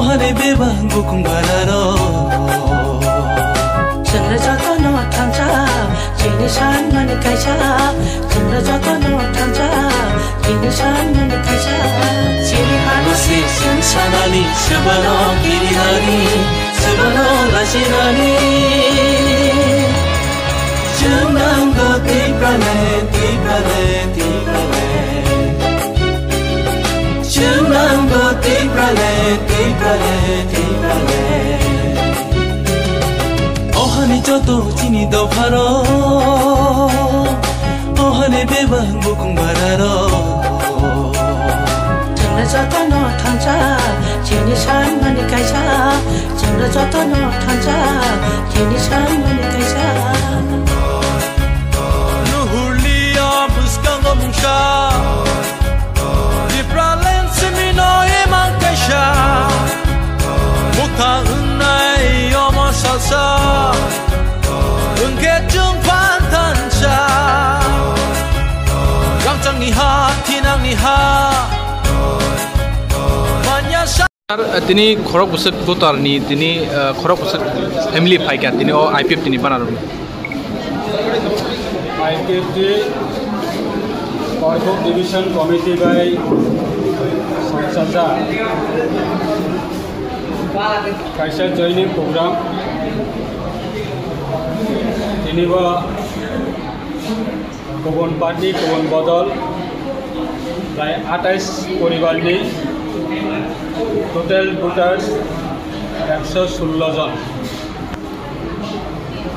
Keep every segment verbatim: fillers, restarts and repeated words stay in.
Ani bebak bukung bararo. Chwngno jotono thansa, chini sanmani kaisa. Chwngno jotono thansa, chini sanmani kaisa. Chini hano se chini sanani, sebano kirinani, sebano lachinani. Chwng nanggo Tipraland, Tipraland, Tipraland. Chwng nanggo Tipraland, Tipraland, Tipraland. Ohani joto chini dopharo, ohani bebak bukung bararo. Chwngno jotono thansa, chini sanmani kaisa. Chwngno jotono thansa, chini sanmani kaisa. Luhurlia bwskango mungsa, Tipraland simino imang kaisa. Mukha wngnai omo salsa, wngkhe chwng phan thansa. Rangchakni ha, thinangni ha, manya sa- Sir, tini khorok bwswk voter ni tini, ah, khorok bwswk family phaikha tini o I P F T ni banner rok. I P F T Korbuk Division Committee bai songchajak kaisa joining program. Tini bo Kubun party, kubun bodol, prai atais poribar ni total voters ekso sullo jon.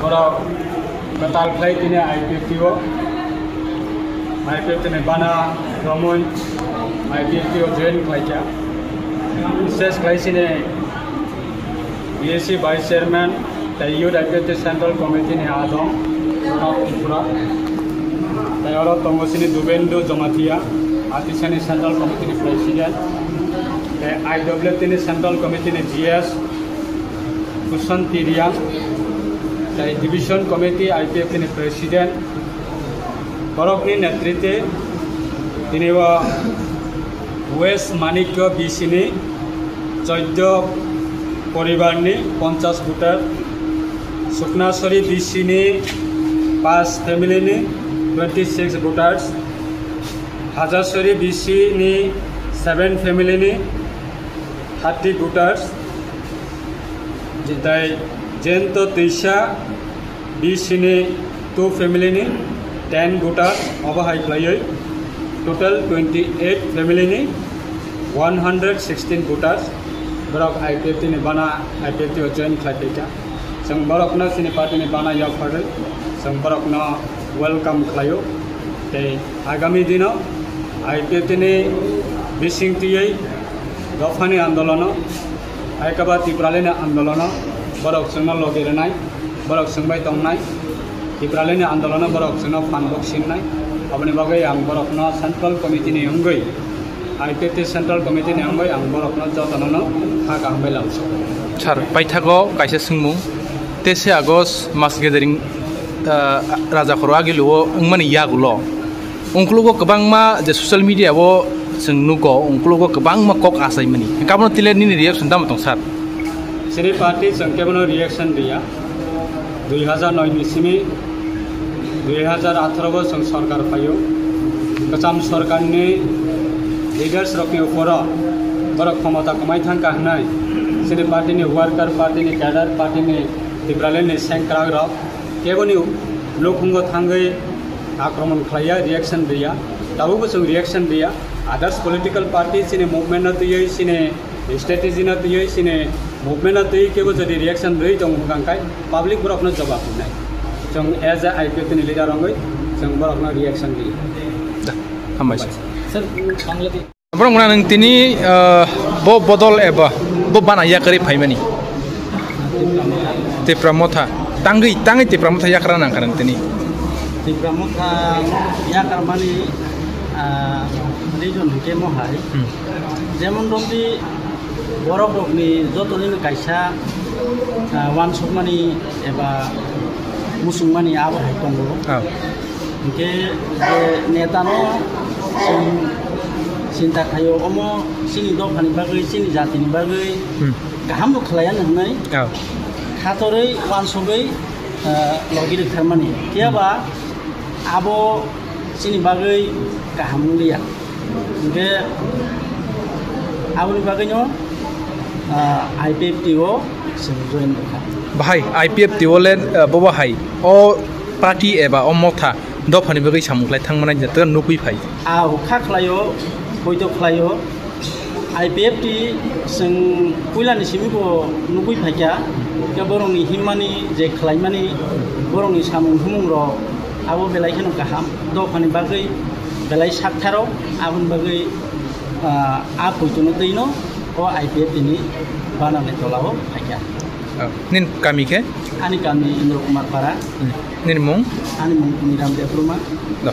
Borok kwtal khlai tini I P F T o, I P F T ni bana romwi I P F T o join khlaikha. Ses khlai sini B S C Vice Chairman, tei Youth Activity Central Committee ni adong, Pranab Tripura. Tei oro tongo chini Dubendu Jamatia, Atisani Central Committee ni President. Tei I W T ni Central Committee ni G S, Kusanti Riang. Tei Division Committee I P F T ni President. Borokni netritwe tini o West Manikya B C ni choiddo poribar ni ponchash voter, Suknasori B C ni paanch family ni twenty six voters, Hajasori B C ni seven family ni thirty voters, tei Jayanta Teisa B C ni two family ni ten voters, obo hai khlaiwi total twenty eight family ni one hundred sixteen voters borok I P F T ni bana, I P F T o join khlai paikha. Chwng borokno chini party ni bana yapharwi chwng borokno welcome khlaio. Tei agami dino I P F T ni bising twiwi dophani andolono, Aikaba Tipraland ni andolono borok chwngno logi rwnai. Borok swngbai tongnai, Tipraland ni andolono borok chwngno phan bok singnai. Aboni bagwi ang borokno Central Committee ni wngwi, I P F T Central Committee ni wngwi ang borokno jotono no kha kaham bai lamsok. Sir, paithago kaisa swngmung. Teise August mas gathering, ah, Raja Khoro Agilu o wngmani yagulo. Ungkulugo kwbangma je social media o chwng nugo, ungkulugo kwbangma kok achaimani. Hwnkhe abono tile nini reaction tamo tong, sir? Chini party chwng kebono reaction riya. Dui hazar noi ni simi dui hazar atharo bo chwng sorkar phaio. Kwcham sorkarni leaders rokni uporo borok khomota kwmai thangkha hwnwi chini party ni worker, party ni cadre, party ni Tipraland ni sengkrak rok keboni nukhungo thangwi akromon khlaiya, reaction riya. Tabukbo chwng reaction riya. Others political party chini movement no twiwi, chini strategy no twiwi, chini movement no twiwi kebo jodi reaction rwi tongo hwnkha khe public borokno jawab rwnai. Chwng as a I P F T ni leader wngwi chwng borokno reaction riya. Da, hambai. Sir, Bangladesh. Borok mwnang nung tini, ah, bo bodol eba bo bana yakarwi phaimani. Tipra Motha. Tangwi, tangwi Tipra Motha yakra nang kha nung tini. Tipra Motha yakarmani, ah, reason hwnkhe mohai. Hmm. Jemon romdi borok rokni jotoni kaisa, ah, wansukmani eba musungmani abo hai tongo. Ah. Hwnkhe je netano chwng Chinta khlaio, omo chini dophani bagwi, chini jatini bagwi Hmm. kaham bo khlaiya hwnwi Oh. khatorwi, uansugwi, ah, logi rwkharmani. Phiya ba abo chini bagwi kaham wng liya. Hwnkhe aboni bagwino, ah, I P F T o chwng join rwkha. Bahai, I P F T o le, ah, bobo hai, o party eba o motha dophani bagwi samung khlai thangmani jatga nukwi phai. Ah, kha khlaio, poito khlaio. I P F T chwng puilani simi bo nugwi phaikha, khe borokni himmani je khlaimani, borokni samung humung rok abo belai kheno kaham, dophani bagwi belai saktharo, aboni bagwi, ah, a poitono twino o I P F T ni banani tolao phaikha. Oh, nin kami khe? Ani kami Indra Kumar Para. Hmm. Nin mung? Ani mung Niram Debbarma. Do.